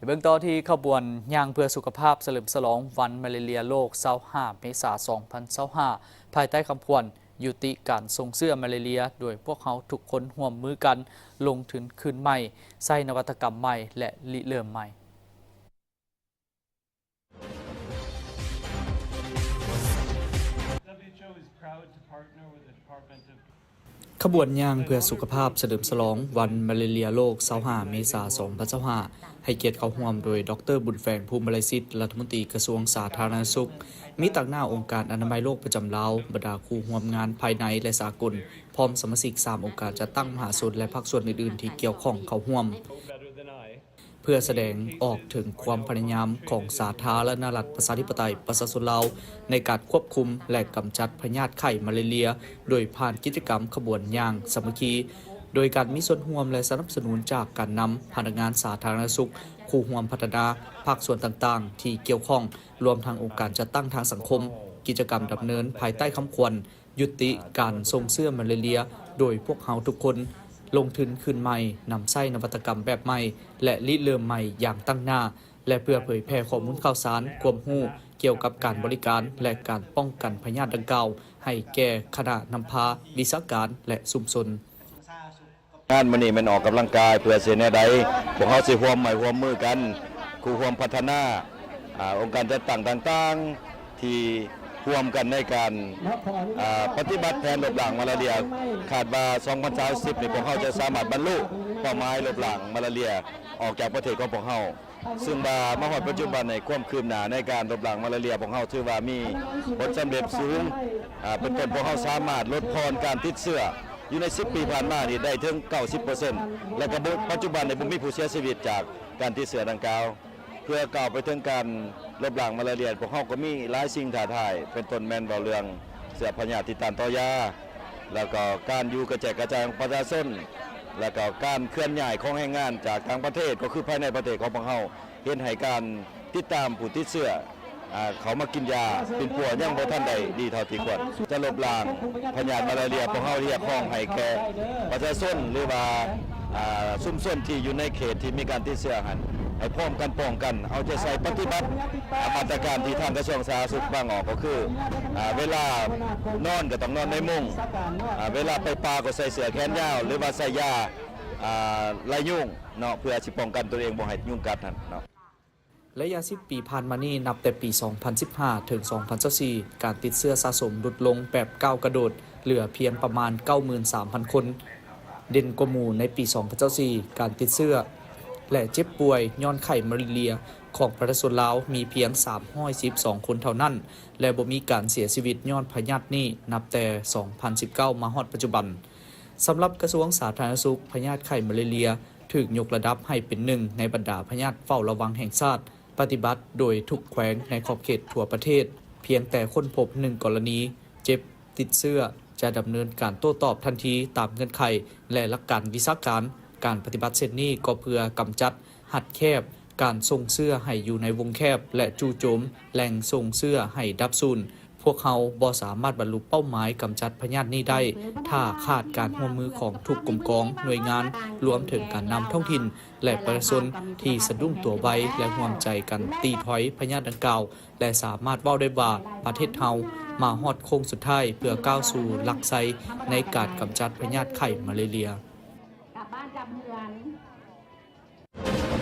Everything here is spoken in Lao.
ເບິ່ງຕໍ່ທີ່ຂະບວນຍ່າງເພື່ອສຸຂະພາບສະເຫຼີມສະຫຼອງວັນມາລາເຣຍໂລກ ຊາວຫ້າ ເມສາ ສອງພັນຊາວຫ້າ ພາຍໃຕ້ຄຳຂວັນ ຍຸຕິການສົ່ງເຊື້ອມາລາເຣຍ ໂດຍພວກເຮົາທຸກຄົນຮ່ວມມືກັນ ລົງທຶນຄືນໃໝ່, ໃຊ້ນະວັດຕະກຳໃໝ່ ແລະ ລິເລີ່ມໃໝ່. ຂະບວນຍ່າງເພື່ອສຸຂະພາບສະເຫຼີມສະຫຼອງວັນມາລາເຣຍໂລກ ຊາວຫ້າ ເມສາ ສອງພັນຊາວຫ້າ ໃຫ້ກຽດເຂົ້າຮ່ວມໂດຍ ດອກເຕີ ບຸນແຝງ ພູມມະໄລສິດ ລັດຖະມົນຕີກະຊວງສາທາລະນະສຸກ, ມີຕາງໜ້າອົງການອະນາໄມໂລກປະຈຳລາວ, ບັນດາຄູ່ຮ່ວມງານພາຍໃນ ແລະ ສາກົນ, ພ້ອມສະມາຊິກສາມອົງການຈັດຕັ້ງມະຫາຊົນ ແລະ ພາກສ່ວນອື່ນໆທີ່ກ່ຽວຂ້ອງເຂົ້າຮ່ວມ. ເພື່ອສະແດງອອກເຖິງຄວາມພະຍາຍາມຂອງສາທາລະນະລັດ ປະຊາທິປະໄຕ ປະຊາຊົນລາວ ໃນການຄວບຄຸມ ແລະ ກຳຈັດພະຍາດໄຂ້ມາລາເຣຍ ໂດຍຜ່ານກິດຈະກຳຂະບວນຍ່າງສາມັກຄີ, ໂດຍການມີສ່ວນຮ່ວມ ແລະ ສະໜັບສະໜູນຈາກການນຳ, ພະນັກງານສາທາລະນະສຸກ, ຄູ່ຮ່ວມພັດທະນາ, ພາກສ່ວນຕ່າງໆທີ່ກ່ຽວຂ້ອງ, ລວມທັງອົງການຈັດຕັ້ງທາງສັງຄົມ. ກິດຈະກຳດຳເນີນພາຍໃຕ້ຄຳຂວັນ ຍຸຕິການສົ່ງເຊື້ອມາລາເຣຍ ໂດຍພວກເຮົາທຸກຄົນລົງທຶນຄືນໃໝ່, ນຳໃຊ້ນະວັດຕະກຳແບບໃໝ່ ແລະ ລິເລີ່ມໃໝ່ຢ່າງຕັ້ງໜ້າ ແລະ ເພື່ອເຜີຍແຜ່ຂໍ້ມູນຂ່າວສານ, ຄວາມຮູ້ກ່ຽວກັບການບໍລິການ ແລະ ການປ້ອງກັນພະຍາດດັ່ງກ່າວ ໃຫ້ແກ່ຄະນະນຳພາ, ວິຊາການ ແລະ ຊຸມຊົນ. ງານມື້ນີ້ແມ່ນອອກກຳລັງກາຍ ເພື່ອຊິເຮັດແນວໃດ ພວກເຮົາຊິຮ່ວມໄມ້ຮ່ວມມືກັນ, ຄູ່ຮ່ວມພັດທະນາ, ອາ, ອົງການຈັດຕັ້ງຕ່າງໆ ທີ່ຮ່ວມກັນໃນການ, ອາ, ປະຕິບັດແຜນລົບລ້າງມາລາເຣຍ. ຄາດວ່າ ສອງພັນຊາວສິບນີ້ ພວກເຮົາຈະສາມາດບັນລຸເປົ້າໝາຍລົບລ້າງມາລາເຣຍອອກຈາກປະເທດຂອງພວກເຮົາ. ຊຶ່ງວ່າມາຮອດປັດຈຸບັນນີ້ ຄວາມຄືບໜ້າໃນການລົບລ້າງມາລາເຣຍ ພວກເຮົາຖືວ່າມີຜົນສຳເລັດສູງ. ອາ, ເປັນຕົ້ນ ພວກເຮົາສາມາດລົດຜ່ອນການຕິດເຊື້ອຢູ່ໃນສິບປີຜ່ານມານີ້ໄດ້ເຖິງເກົ້າສິບເປີເຊັນ ແລະ ກະບໍ່, ປັດຈຸບັນນີ້ບໍ່ມີຜູ້ເສຍຊີວິດຈາກການຕິດເຊື້ອດັ່ງກ່າວ. ເພື່ອກ້າວໄປເຖິງການລົບລ້າງມາລາເຣຍ, ພວກເຮົາກໍມີຫຼາຍສິ່ງທ້າທາຍ, ເປັນຕົ້ນແມ່ນເວົ້າເລື່ອງເຊື້ອພະຍາດຕິດຕາມຕໍ່ຢາ, ແລ້ວກໍການຢູ່ກະແຈກກະຈາຍຂອງປະຊາຊົນ, ແລ້ວກໍການເຄື່ອນຍ້າຍຂອງແຮງງານຈາກຕ່າງປະເທດ, ກໍຄືພາຍໃນປະເທດຂອງພວກເຮົາ ເຮັດໃຫ້ການຕິດຕາມຜູ້ຕິດເຊື້ອ, ອາ, ເຂົ້າມາກິນຢາປິ່ນປົວຍັງບໍ່ທັນໄດ້ດີເທົ່າທີ່ຄວນ. ຈະລົບລ້າງພະຍາດມາລາເຣຍ, ພວກເຮົາຮຽກຮ້ອງໃຫ້ແກ່ປະຊາຊົນ ຫຼືວ່າ, ອາ, ຊຸມຊົນທີ່ຢູ່ໃນເຂດທີ່ມີການຕິດເຊື້ອຫັ້ນ ໃຫ້ພ້ອມກັນປ້ອງກັນ, ເອົາໃຈໃສ່ປະຕິບັດ, ອາ, ມາດຕະການທີ່ທາງກະຊວງສາທາລະນະສຸກວາງອອກ ກໍຄື, ອາ, ເວລານອນກໍຕ້ອງນອນໃນມຸ້ງ, ອາ, ເວລາໄປປ່າກໍໃສ່ເສື້ອແຂນຍາວ ຫຼືວ່າໃສ່ຢາ, ອາ, ໄລ່ຍຸງ ເນາະ ເພື່ອຊິປ້ອງກັນຕົວເອງບໍ່ໃຫ້ຍຸງກັດຫັ້ນເນາະ. ໄລຍະສິບປີຜ່ານມານີ້, ນັບແຕ່ປີສອງພັນສິບຫ້າ ເຖິງ ສອງພັນຊາວສີ່ ການຕິດເຊື້ອສະສົມຫຼຸດລົງແບບກ້າວກະໂດດ, ເຫຼືອພຽງປະມານເກົ້າໝື່ນສາມພັນຄົນ. ເດັ່ນກວ່າໝູ່ໃນປີສອງພັນຊາວສີ່ ການຕິດເຊື້ອ ແລະ ເຈັບປ່ວຍຍ້ອນໄຂ້ມາລາເຣຍຂອງປະຊາຊົນລາວມີພຽງສາມຮ້ອຍສິບສອງຄົນເທົ່ານັ້ນ ແລະ ບໍ່ມີການເສຍຊີວິດຍ້ອນພະຍາດນີ້ນັບແຕ່ສອງພັນສິບເກົ້າມາຮອດປັດຈຸບັນ. ສຳລັບກະຊວງສາທາລະນະສຸກ, ພະຍາດໄຂ້ມາລາເຣຍ ຖືກຍົກລະດັບໃຫ້ເປັນໜຶ່ງໃນບັນດາພະຍາດເຝົ້າລະວັງແຫ່ງຊາດ, ປະຕິບັດໂດຍທຸກແຂວງໃນຂອບເຂດທົ່ວປະເທດ. ພຽງແຕ່ຄົ້ນພົບໜຶ່ງກໍລະນີເຈັບຕິດເຊື້ອ, ຈະດຳເນີນການໂຕ້ຕອບທັນທີຕາມເງື່ອນໄຂ ແລະ ຫຼັກການວິຊາການ. ການປະຕິບັດເຊັ່ນນີ້ກໍເພື່ອກຳຈັດ, ຮັດແຄບການສົ່ງເຊື້ອໃຫ້ຢູ່ໃນວົງແຄບ ແລະ ຈູ່ໂຈມແຫຼ່ງສົ່ງເຊື້ອໃຫ້ດັບສູນ. ພວກເຮົາບໍ່ສາມາດບັນລຸເປົ້າໝາຍກຳຈັດພະຍາດນີ້ໄດ້ ຖ້າຂາດການຮ່ວມມືຂອງທຸກກົມກອງ, ໜ່ວຍງານ, ລວມເຖິງການນຳທ້ອງຖິ່ນ ແລະ ປະຊາຊົນທີ່ສະດຸ້ງຕົວໄວ ແລະ ຮ່ວມໃຈກັນຕີຖອຍພະຍາດດັ່ງກ່າວ ແລະ ສາມາດເວົ້າໄດ້ວ່າ ປະເທດເຮົາມາຮອດໂຄ້ງສຸດທ້າຍ ເພື່ອກ້າວສູ່ຫຼັກໄຊໃນການກຳຈັດພະຍາດໄຂ້ມາລາເຣຍ. ກັບບ້ານກັບເຮືອນ.